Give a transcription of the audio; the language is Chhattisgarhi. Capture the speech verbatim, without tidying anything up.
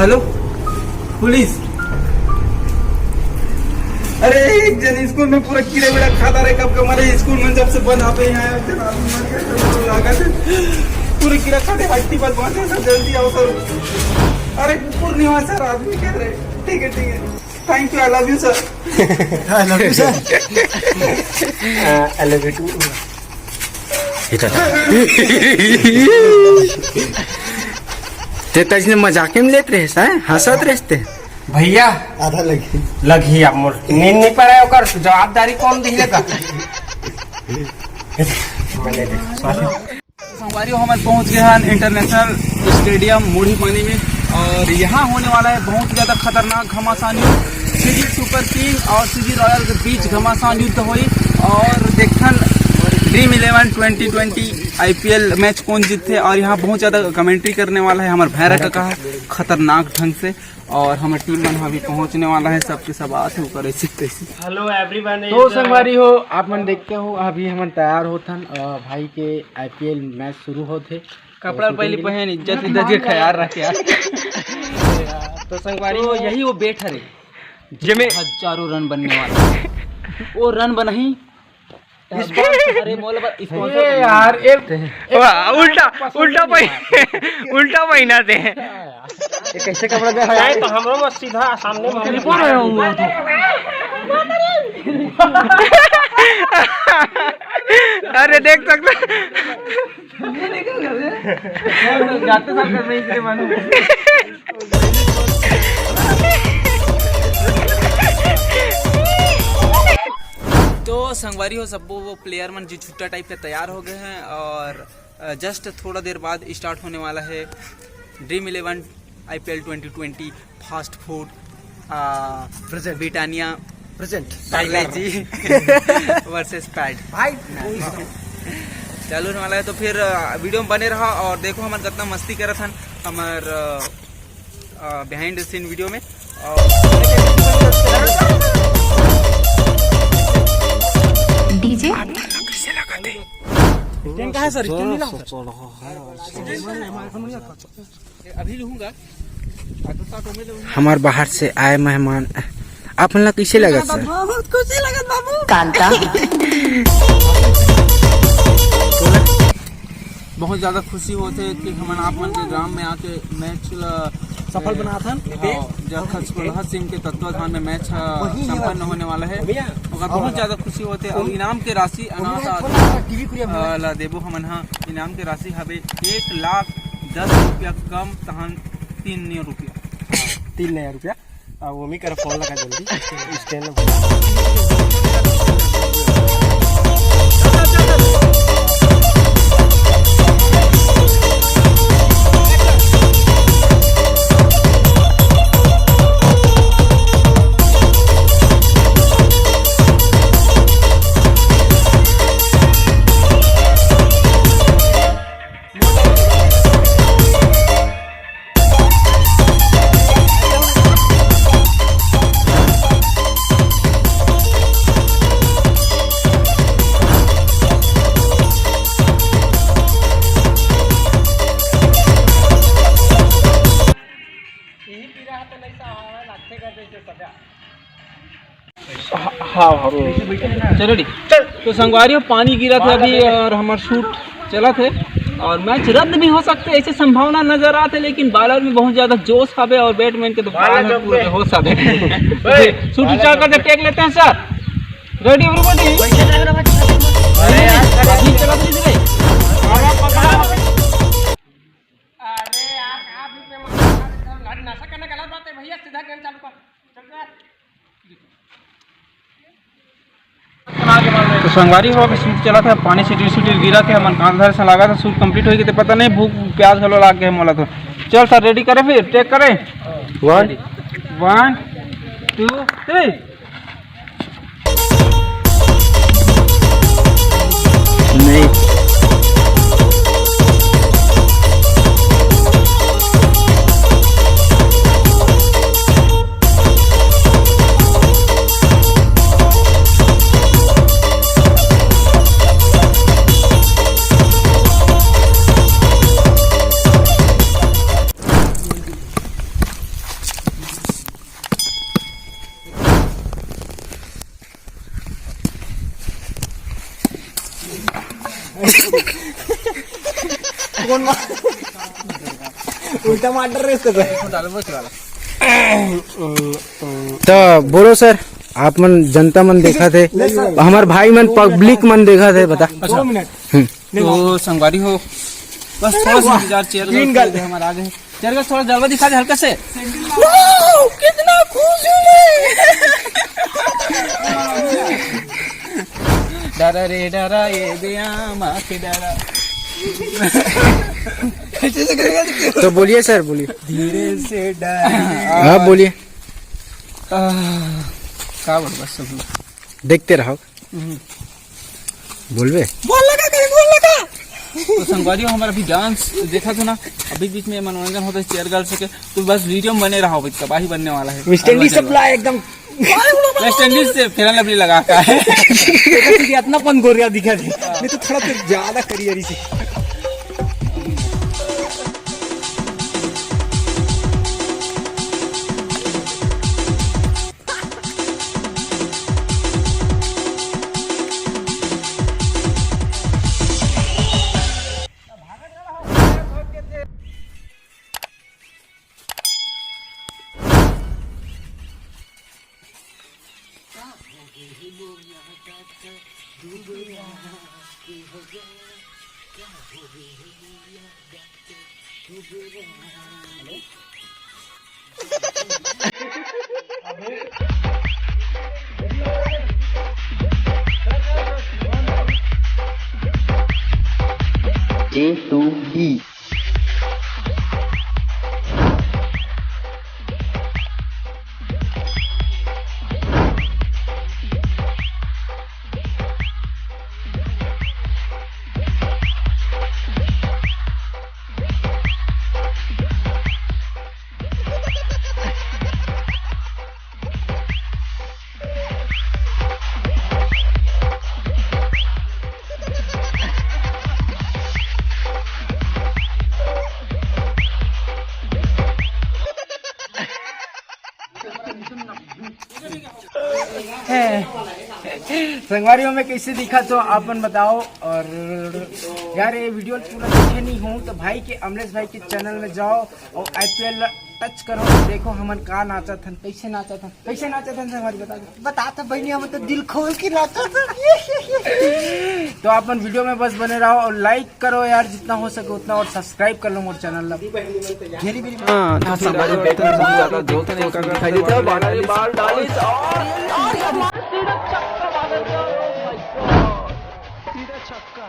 Hello, police. अरे, एक जन स्कूल में पूरा कीड़ा वीड़ा खाता रहे, कब का मरे। स्कूल में जब से बंद, आप यहाँ एक जन आदमी मर गया, तो लागत है पूरे कीड़ा खाते हट्टी पर पहुंचे सर, जल्दी आओ सर। अरे, पूर्णिमा सर, आदमी कह रहे। ठीक है, ठीक है, thank you, I love you sir। I love you sir। I love you too। ते तजने मजाक में लेत रहे हैं, हंसत रहे थे। भैया, आधा लगी। लगी अब मोर नींद नहीं पड़ा है, ओकर जवाबदारी कौन दिले का? संगवारी हो, हम पहुंच गए हैं इंटरनेशनल स्टेडियम मुढ़ी पानी में, और यहाँ होने वाला है बहुत ज़्यादा खतरनाक घमासान युद्ध। सीजी सुपर किंग और सीजी रॉयल के बीच घमासान युद्ध होई, और देखन dream eleven twenty twenty IPL match कौन जीतथे। और यहाँ बहुत ज़्यादा कमेंट्री करने वाला है हमारे भैरव काका, खतरनाक ढंग से। और हमर टीम मन अभी पहुंचने वाला है, सबके सब आत है ऊपर ऐसे तैसे। Hello everyone. तो संगवारी हो, आप मन देखते हो, अभी हमन तैयार होथन, अ, भाई के आईपीएल मैच शुरू होथे। कपड़ा तो पहले पहन, इज्जत इज्जत के ख्याल रखे यार। तो संगवारी तो हो, यही वो बेट हरे, जेमे हजारों रन बनने वाला है। वो रन बनही। अरे मोल पर स्पॉन्सर ये यार, एक वाह, उल्टा, उल्टा पै-, उल्टा पहिना दे। ये कैसे कपड़ा दे? नहीं तो हमरो में सीधा सामने में रिपोर्ट आया हुआ तो। अरे देख सकते। जाते साथ कर रही इसलिए मालूम। तो संगवारी हो, सब वो प्लेयर मन जी छुट्टा टाइप के तैयार हो गए हैं, और जस्ट थोड़ा देर बाद स्टार्ट होने वाला है dream eleven IPL twenty twenty fast food present. Britannia present. Parle G versus पैड भाई। चालू होने वाला है, तो फिर वीडियो में बने रहा और देखो हमन कितना मस्ती करत हन हमर बिहाइंड द सीन वीडियो में। और डीजे स्टैंड कहाँ है सर? स्टैंड मिला सर? अभी लूंगा। हमार बाहर से आए मेहमान, आप मन ला कैसे लगत सर? बहुत खुशी लगत बाबू। कांता। बहुत ज्यादा खुशी होथे कि हमन आप मन के ग्राम में आके मैच ला सफल बनाथन। हाँ, जब खचकोलहा सिंह के तत्वाधान में मैच ह संपन्न होने वाला है। ओकर बहुत ज्यादा खुशी होथे। और इनाम के राशि अनाथ ला देबो हमन ह। इनाम के राशि हवे एक लाख दस रुपया कम तहन तीन नौ रुपया। तीन नौ रुपया। अब वो मी कर फोन लगा जल्दी। स्टैंड हाँ, हाँ, चलो डी। तो संगवारी हो, पानी गिरा था अभी और हमार शूट चला थे और मैच रद्द भी हो सकते, ऐसे संभावना नजर आते, लेकिन बॉलर में बहुत ज्यादा जोश हवे और बैटमैन के तो बॉल में पूरे होश हवे। शूट चार कर दे, टेक लेते हैं सर। Ready everybody. अभी चला दीजिए। अरे यार, कहाँ बीच में मार, गाड़ी नशा करना गलत बात है भैया, सीधा गेम चालू कर। चल कर। तो संगवारी हो, अभी शूट चला था, पानी सिटिर सिटिर गिरा थे, हमन कांधा से लगा था, शूट कंप्लीट हो गए थे, पता नहीं भूख प्यास घलो लाग गए मोला तो। चल सर, रेडी करे फिर, टेक करे। वन। वन, टू, थ्री। नहीं। उल्टा मार रहे इसको तो। तो बोलो सर, आप मन, जनता मन देखत हे, हमर भाई मन, पब्लिक मन देखत हे, बता। अच्छा। हम्म। तो संगवारी हो, बस थोड़ा सा इंतजार, चेयर गर्ल हमारा आ गए। चेयर गर्ल, थोड़ा जलवा दिखा दे हल्का से। वाओ, कितना खुश हूँ मैं। डरा रे डरा, ये दे आमा के डरा। तो बोलिए सर, बोलिए। धीरे से डरा। हाँ, बोलिए। आह, का बोल, बस सब। देखते रहो। हम्म। बोलबे? बोल लगा, कहीं बोल लगा। तो संगवारी हो, हमारा अभी डांस देखा था ना, अभी बीच में मनोरंजन होता है चेयर गर्ल से के, तो बस वीडियो में बने रहो, अभी तबाही बनने वाला है। वेस्ट इंडीज से बुलाया एकदम। वेस्ट इंडीज से फेयर लवली लगा का है। देखा तुझे इतना पन गोरिया दिखा दे, नहीं तो थोड़ा तो ज्यादा करियर इसे। A to B। संगवारी हो, मैं कैसे दिखा तो आप मन बताओ। और यार, ये वीडियो पूरा देखे नहीं हो तो भाई के, अमलेश भाई के चैनल में जाओ और आईपीएल टच करो, देखो हमन का नाचत हन, कैसे नाचत हन, कैसे नाचत हन संगवारी, बता दो। बता तो बहनी, हम तो दिल खोल के नाचत हन। तो आप मन वीडियो में बस बने रहो और लाइक करो यार, जितना हो सके उतना, और सब्सक्राइब कर लो मोर चैनल ला। घेरी बेरी में हाँ, तो संगवारी हो, तो बहुत ज्यादा जोर से दिखाई देता है, बाल डाली, बाल डाली, और सीधा छक्का मार देता है। Oh my God, सीधा छक्का।